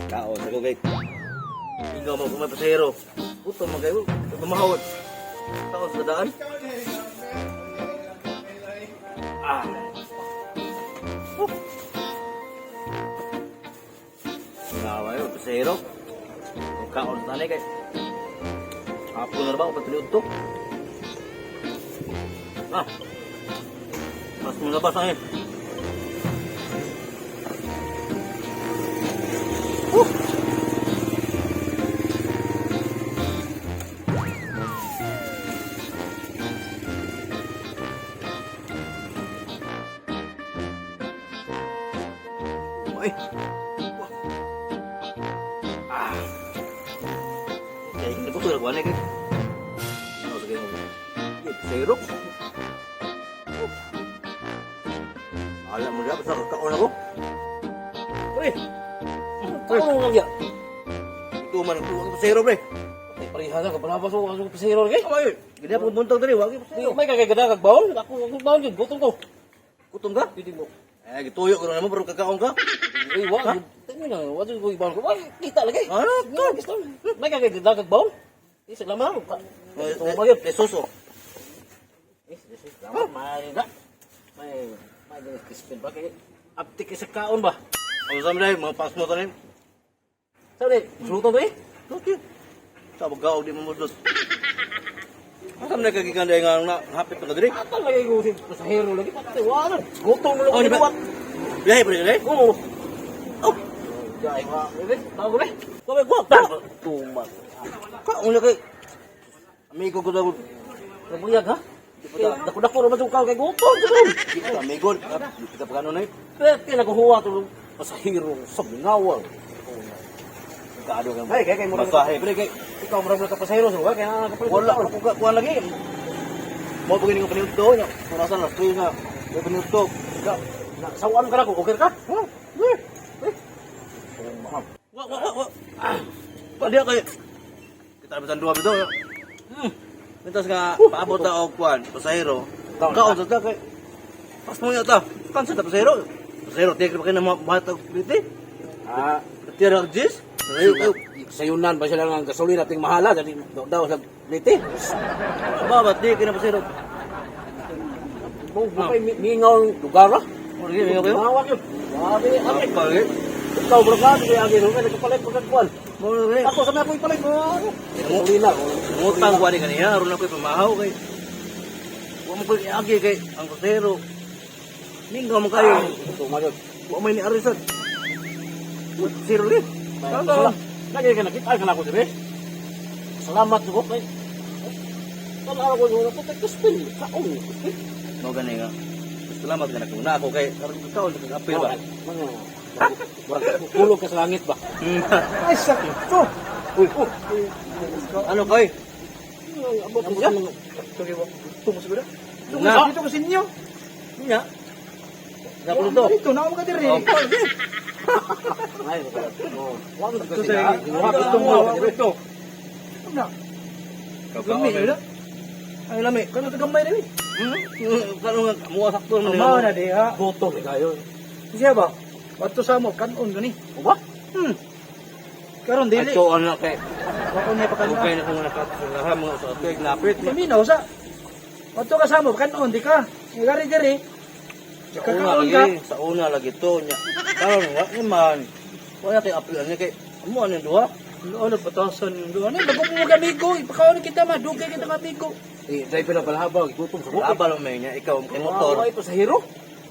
Kaon sa kay. Ikaw mo kung may pasahero. Gutom man kayo. Tumahawad. Kaon sa daan. Ah. Oh. Ngawa yun, pasahero. Ang kaon sa tanay kay. Hapon na ba? Patulog to. Ah. Mas mo labas ang eh. Ay. Wah. Ah. Kaya hindi ko tulad wala kay. Ano sa mo? Zero. Alam mo na basta kakaon ako. Pre. Kaon lang ya. Ito man ang zero pre. Ay, pareha na, kabalabas ko, ako pasahero kay. Ay, ganda po buntag diri, wagi Di, may kagay kag baon. Ako, ako baon yun, gutom ko. Gutom ka? Hindi mo. Eh, gituyo ko na naman pero kakaon ka. Uy, wa, tingnan na, wa ko ibaon ko. Wa, kita lagi. Ano to? May kagay kag baon. Eh, salamat. Eh, ba yun? Jesus oh. Eh, salamat, may na. May ganit crispin ba kay aptik sa kaon ba? Ano sa mga mga pas mo tanin? Sabi, sulutan to eh. Okay. Sa pagkaog di mo mudlot. Asa man kagikan dai nga na hapit ka diri? Atal lagi ko si pasahero lagi patay wa na. Gutom mo Oh, lang di ba? ko. Biyahe pa diri? Oo. Oh, Gay wa. Eh, tawag ko eh. kami ko. Tumag. Kaon na kay amigo ko daw. Nabuyag ha? Dako-dako naman yung kay gutom. Gutom. Di ka amigo, di ka pagano na eh. Pero kinakuha to pasahero sa Mingawan. Kaado ka. Ay, kay murag Masahe pre kay Ikaw murag ka pasahero sa kaya na kapalit. wala ko ka kuan lagi. Mo pag ko paniudto nya. Purasan las tuyo nga. May paniudto. Ka na sawaan ka na ko, okay ka? Huh? Eh. Eh. Wa wa wa wa. Ah. Pa diya kay kita bisan duha bitaw. Mintas nga paabot ta og kuan pasahero. Kaon Kaon sa ta kay pas mo ta. Kan sa ta pasahero. Pasahero di ka pa kay na mahatag dito. Ah, Tira og jis. Ayo ayo. sayunan ba sila ng gasolina ting mahala dali daw daw sa lite. Ba ba di kay na pasahero. Mo kay mingaw ang lugar ah. Mo lagi mingaw kayo. Mingaw yun. Grabe, ate. Apa lagi? Ikaw bro ka, kaya agi ro kay kapalit pagkat kuan. Mo lagi. Ako sa mga ipalit mo. Gasolina. Ngutang ko ani kaniya aron ako pamahaw kay wa mo koy agi kay ang pasahero. Mingaw mo kayo. Tumayod. Wa may ni arisan. Pasahero lagi. Salamat. Lagi ka nakita ka na ako dire. Salamat ko kay. Tanaw ko ko ko tek spin kaon. Mo gani nga. Salamat ka na kung na ako kay karon ko kaon sa apil ba. Murag kulog ka sa langit ba? Ay, sakit to. Uy, ano kay? Abot mo siya. Sorry, wa. Gusto mo siguro? Na. Dito ko sa inyo. Nya. Napulo to. Dito, na ako ka diri. Oh. Ay, wa mo Ito kasi. sa Gusto mo. Ito. Na. Lami, wala. Ay lami. Kano to gamay diri? Karon nga muha sakto man Mao na diha. Gutom eh kayo. Siya ba? Wato sa mo kanon gani. O ba? Karon dili. Ato ana kay. Wa ko niya pakan. Okay na kung nakasalaha mga sa ato napit. Paminaw sa. Wato ka sa mo kanon di ka. Ngari diri. Sa una Kakaon ka. lagi, sa una lagi to nya. Karon wa ni man. Wala kay apil ani kay amo ani duha. Ano patasan yung doon. Ano bago mo amigo, ipakaon kita ma, dugay kita ng amigo. Eh, dahil pala palahabaw, gutom sa Abalo may nya ikaw kay motor. Ay, pasahero.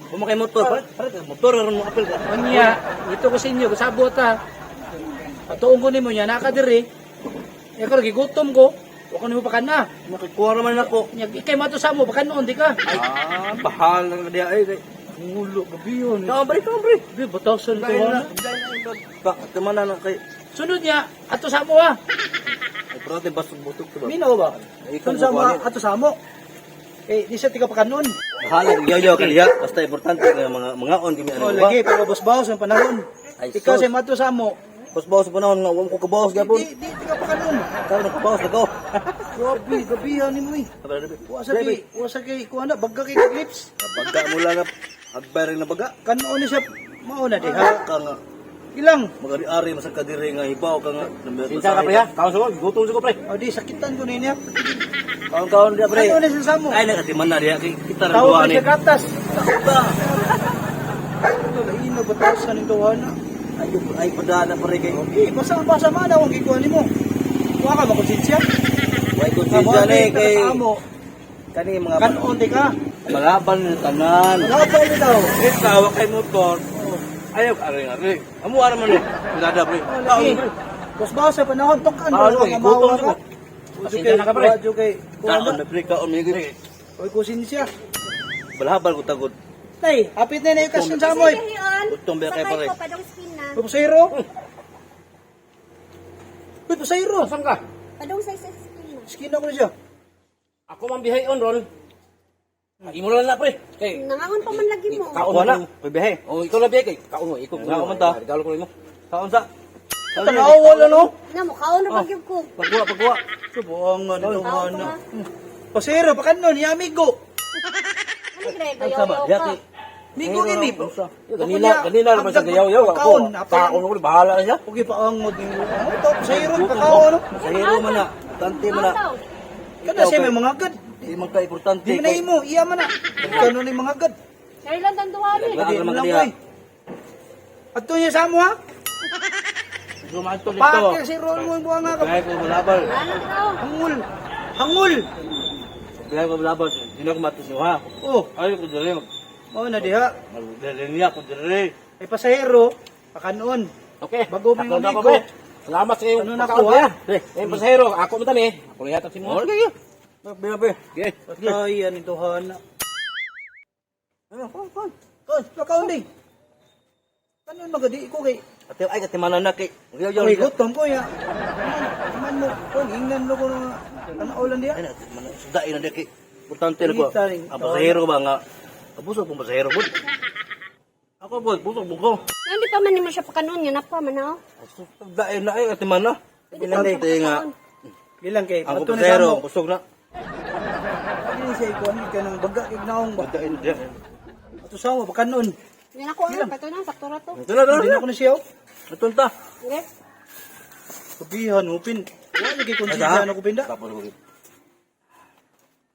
Kung kay motor, pare kay motor aron mo apil ka. Unya, ito ko sa inyo, kasabot ha. Patuong ko nimo niya, naka diri. E karon gigutom ko. Wa ko nimo pakan na. Makikuha naman ako. Nya ikay mato sa mo pakan di ka. Ah, bahala ka diha ay. Kay. Ngulo gabi yun. Kaon pre, kaon pre. Gabi batasan ko Dahil na, na. Bakit naman na kay Sunod niya, ato sa mo ha. Ay, pero ate, basog butok to ba? Minaw ba? Ikaw Sunod sa mo mo, ha, ato sa mo. Eh, di siya tiga pakanon. Bahala yaw yaw ka diha. Basta importante nga mga mga on kami ano Oh, ba? lagi pero bos-baos ang panahon. Ay, Ikaw sus. sa mato sa mo. Bos-baos sa panahon nga wa ko kabaos gyapon. Di di tiga pakanon. Karon kabaos na ko. Grabe, gabi ha nimo eh. Wa sa kay kuha na bagga kay lips. Baga mo lang agbay rin na baga. Kanon ni siya mao na diha. Ka nga. Ilang. Magari-ari masag ka diri nga hibaw ka nga. Sinsa ka pre ha? Kaon sa ko, gutom sa ko pre. O di sakitan ko niya. Kaon-kaon diya pre. Ano na siya sa mo? Ay nakatiman na diya kay kita ra Tawag duha ka ni. siya gatas. Ba. Ito lain na batas ka nito na. Ay ay padala pre kay. Eh, basta basta man akong gikuha nimo. Wa ka makonsensya. Way konsensya ni kay Amo. kani mga Kanon di ka. Malaban ni tanan. Labay ni daw. Ikaw kay motor. Ayaw ari-ari. Amo ara man ni. Lada pre. Oh, lagi. Bas basa panahon tukan Kaon, ba eh, nga gutom mawa ko. ka. Pasensya na ka, pre. Wadyo kay kuha Kaon na. na pre, kaon mi. Oy konsensya. Balhabal ko tagod. Tay, hapit na na yung kasyon sa amoy. Gutom ba kay Sakay pare? ko, padong skin na. Uy, pasahero. Uy, pasahero. Saan ka? Padong sa sa skin na. Skin ako na siya. Ako man bihay on ron. Imo lang na pre. Kay Nangangon pa man lagi mo. Kaon Wala. na. Uy biyahe. Oh, ikaw lang bihay kay kaon mo, ikaw. Kaon man ta. Regalo ko nimo. Kaon sa. Tanaw wala no. Na mo, kaon ra gyud ko. Pagkuha, pagkuha. Subuang nga nito Kaon na. ka. Pasahero, pakan nun, ya amigo. Ano gray Ang sama, bayaw diya ka. kay. Migo gini. Ganina, ganina naman sa gayaw-yaw. Ako, Kaon, kaon ko, bahala na siya. Okay, paangod ni mo. Ano to? Pasahero, pakaon. no? Pasahero man na. Importante man na. Kaon daw. Kada siya may mga agad. Di man ka importante. Di man na imo, iya man na. Kano ni mga agad. Kay lang tang duha ni. Lagi naman Lang, diha. oy. Adto niya sa amo ha. Gumanto dito. Pakir si Ron mo ang buwang nga. Biyahe ko malabal. Ano daw? Hangul. Hangul. Biyahe ko malabal. Di na ko matis ha. Oh, Ay ko diri. mao na diha. Magdali ko diri. Ay pasahero, pakanon. Okay. Bago may Ako na ako, amigo. pre. Salamat sa iyong Ano na pagkaon, ko, ha? pre. Eh, pasahero, ako man tani. Ako na yata si mo. Okay. Biyahe, biyahe. Okay. Patay yan ito hana. Ano, kon, kon. Kon, pakaon di. Kanon magadi ko kay. Ate ay katimanan na kay. Yaw yaw. Uy, gutom ko ya. Man mo, kon ingnan lo ko na tanaw lang diha. Ay na man sudain na kay. Importante na ko. Kita rin. Ang pasahero ba nga? Busog kong pasahero bud. Ako bud, busog bud ko. Hindi pa man nimo siya pakanon nga napa man oh. Dain na ay katiman na. Pwede pa Importante nga Gilang kay ang ato na sa pasahero amo. busog na. Dili siya ikuan kay nang baga kay naong ba. Dain diya. Ato sa amo pakanon. Yan ako ano, pato na sakto ra to. Ito na, Hindi na ko na siya. oh. Ito ta. Okay. Sabihan upin. Wa lagi konsensya na ko pinda. Tapos ko.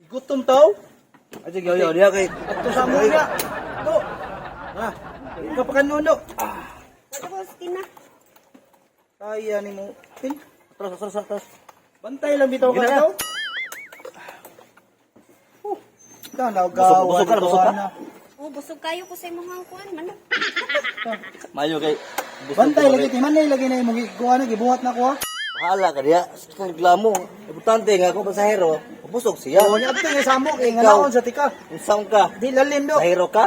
Gutom tao. Ay sige, yaw diya kay. Ato sa amo niya. Do. Ha. Kapakanon do. Pato ko skin na. Kaya nimo. Pin. Atras, atras, atras. Bantay lang bitaw ka Gina. daw. Oh, tanaw Busog- busog ka na, busog ka? Oh, busog kayo ko sa imong kuan man. Mayo kay. Busog Bantay ko, lagi ti man lagi na imong gikuha na gibuhat na ko ha. Bahala ka diya. Sa reklamo. Importante nga akong pasahero, busog siya. Oh, nya adto nga samo kay nga Ikaw. naon sa tika. Unsaon ka? Di lalim do. Pasahero ka?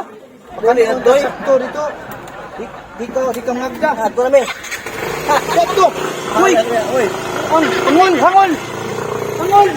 Dili Pakanon adoy. sakto dito. Di di ka di ka ngagda. Ato na mi. Sakto. Uy, Uy. on, hangon, hangon. Hangon.